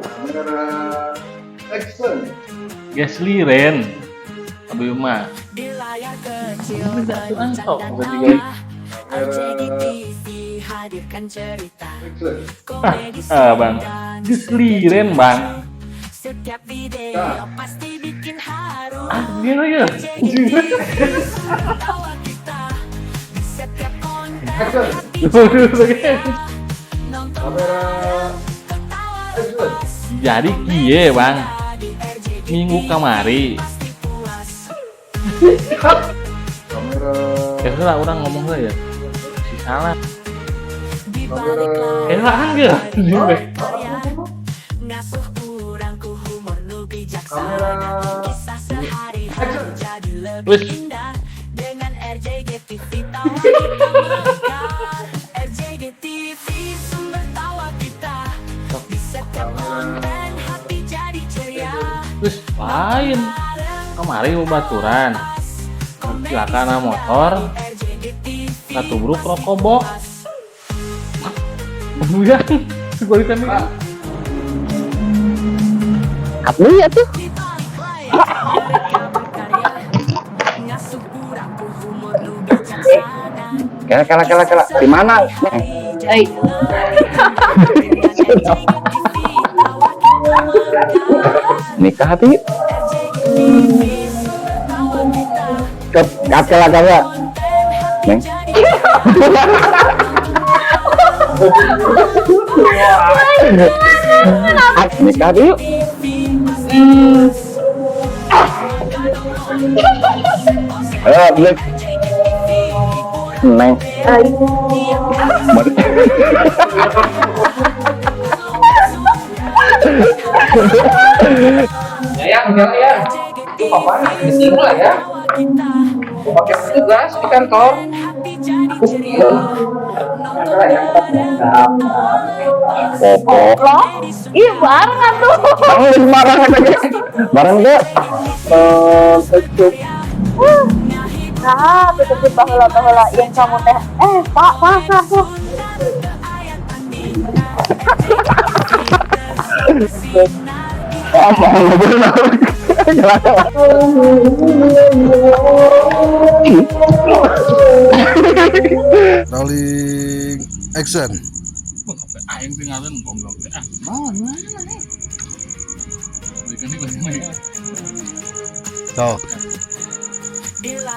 Kamera, action. Geus liren. Abi mah. Di layar kecil Ini penuh tuh canda bukan tawa, Kamera, RJG TV hadirkan cerita action. komedi Ah, Bang. Sunda Geus liren, Bang. Setiap video pasti bikin haru. Ah, gini ya. RJG TV sumber tawa kita. Di setiap konten Action. hati jadi ceria. Nonton Kamera, bareng, tertawa action. lepas. Jadi kieu, Bang. Di RJG Minggu TV kamari. pasti puas. Kamera, Ya lah, urang ngomong lah ya. Si salah. Di balik Eh layar lah angge. berkarya, ngasuh urang ku humor nu bijaksana. Kamera. Kisah sehari-hari jadi lebih Wis. Indah dengan RJG TV, tawa kita mekar. RJG TV sumber tawa kita. Di setiap konten hati jadi ceria. Terus lain. Bareng Kemarin babaturan. komedi Cilakana Sunda motor. di RJG TV Katubruk pasti rokok box. puas. Kemudian kualitas ini. Abdi ya tuh. Di balik layar mereka berkarya, ngasuh urang ku humor nu bijaksana. Kela kela kela kela. Di mana? Hey. Nikah hati. Cut, cut kela kela. Neng. Nikah hati yuk. Ayo, beli. Neng. Ya, yang, jalan ya. Itu papa di sini lah ya. Aku pakai tugas di kantor. Aku iya. Popo. Ih, barengan tuh. Bareng bareng aja. Bareng tuh. Eh, kecup. Nah, tutup baheula baheula yang kamu teh. Eh, Pak, salah tuh. Oh, mau ngobrol. Jalan. Rolling, action. Aing tinggalin goblok teh. Ah, mana nih? Balikan nih, balikan nih. Tuh.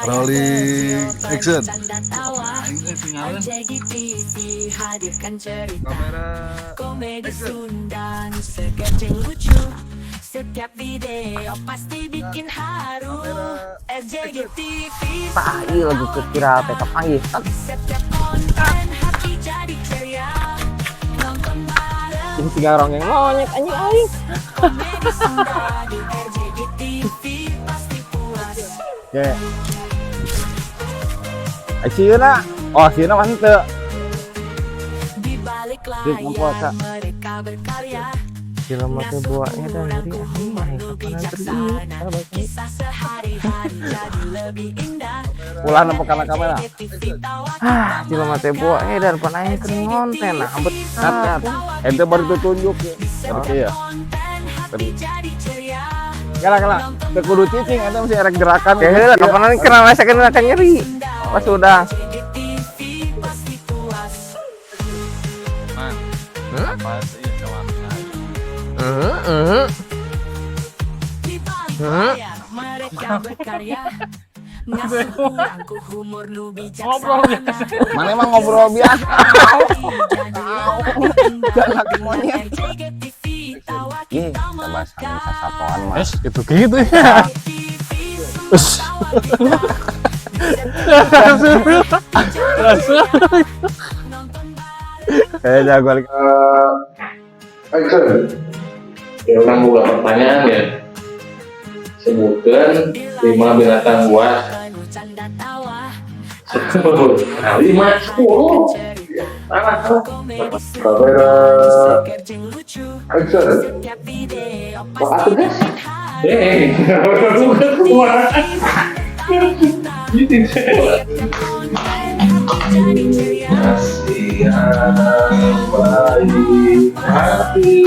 Rolling, action. Aing teh tinggalin. RJG TV hadirkan cerita Kamera, komedi Sunda nu segerceng lucu. Setiap video pasti bikin haru. RJG TV Tah, ieu lagi ke viral teh kapanggih. setiap konten hati jadi ceria. Nonton bareng Ini tiga ronggeng monyet anjing aing. komedi Sunda di RJG TV pasti puas. Oke. Ai sieuna. Oh, sieuna mah henteu. Di balik Dik, layar mereka berkarya. Film teh buahnya dan ngeri anjing mah kapan bijaksana. Kisah sehari-hari jadi lebih indah. Ulah nempo kana kamera. Ah, film teh buahnya dan pan aing keur ngonten nah bet. Kat. Ente baru ditunjuk ya. Oke ya. Kala kala, teu kudu cicing ente mesti erek gerakan. Ya heula kapan aing kenal rasakeun akan nyeri. Pas udah. Man. Apa sih kawan saya? Heeh. Di balik layar mereka berkarya. Ngasuh urangku humor nu Ngobrol bijaksana. Mana emang ngobrol biasa. Jangan lagi monyet. Ih, kita bahas sasatoan mah. Es gitu gitu ya. Eh, jago balik. Action. Ya, orang buka pertanyaan ya. Sebutkan 5 binatang buas. 10. Nah, 5, 10. Salah, salah. Kamera, action. Wah, atuh, guys. Eh, bukan semua. Gitu. Masih baik hati.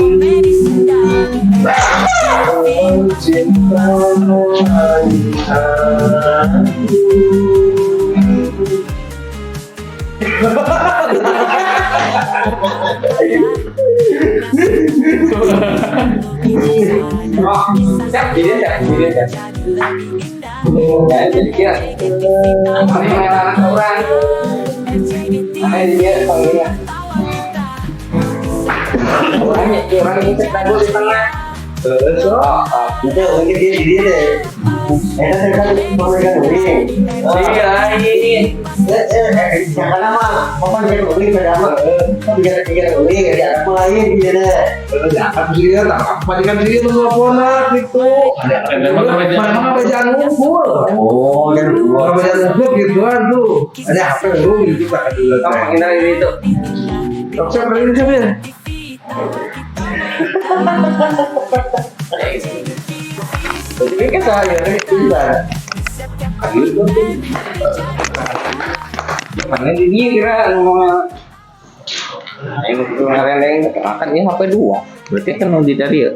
Siap, ini siap, ini siap. Ya, jadi kira. Ini anak orang. Ini dia panggilnya. Orangnya, orang ini lagu di tengah. Terus, itu mungkin dia dia deh. Kan mereka uring. Iya, ini. Jangan lama, bapak bikin uring pada apa? Bikin bikin uring, ya aku lain dia deh. Apa sih dia? Tak apa kan sih itu telepon gitu. Mana bacaan ngumpul. Oh, jangan bacaan ngumpul gituan tuh. Ada HP lu gitu tak dulu. Kamu menghindari ini tuh. Siapa ini siapa ya? Ini kan saya ini. Mana dia kira ngomong yang kemarin yang makan ini HP 2 berarti kan mau dari ya.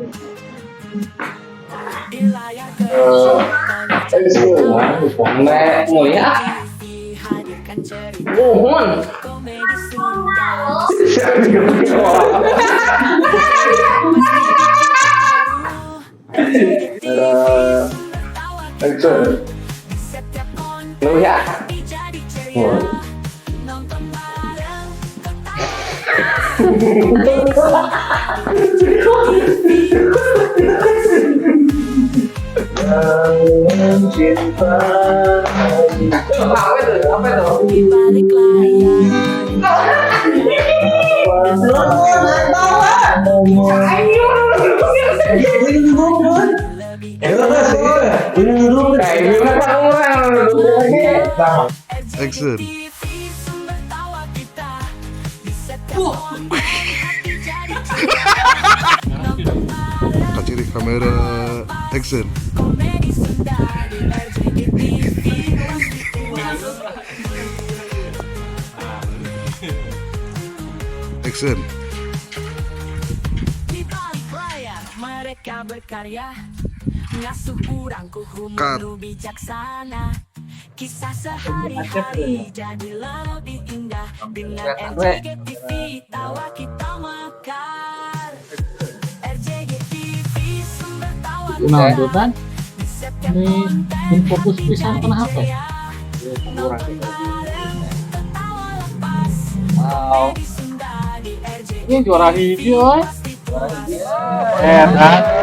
Mbak mulia mohon Action. Mulia. Cinta. Apa itu? Apa itu? Di balik layar. Action. Kaciri kamera. Action. Action. Di balik layar mereka berkarya, ngasuh urangku Cut. humor bijaksana. Kisah sehari-hari jadi lebih indah dengan RJG TV, tawa kita mekar. RJG TV sumber tawa Nah, tuh kan. di setiap Ini konten fokus pisan jadi kana HP. ceria. Nonton bareng, tertawa lepas. Wow. Komedi Sunda di RJG Ini juara hiji euy. pasti puas. Edan.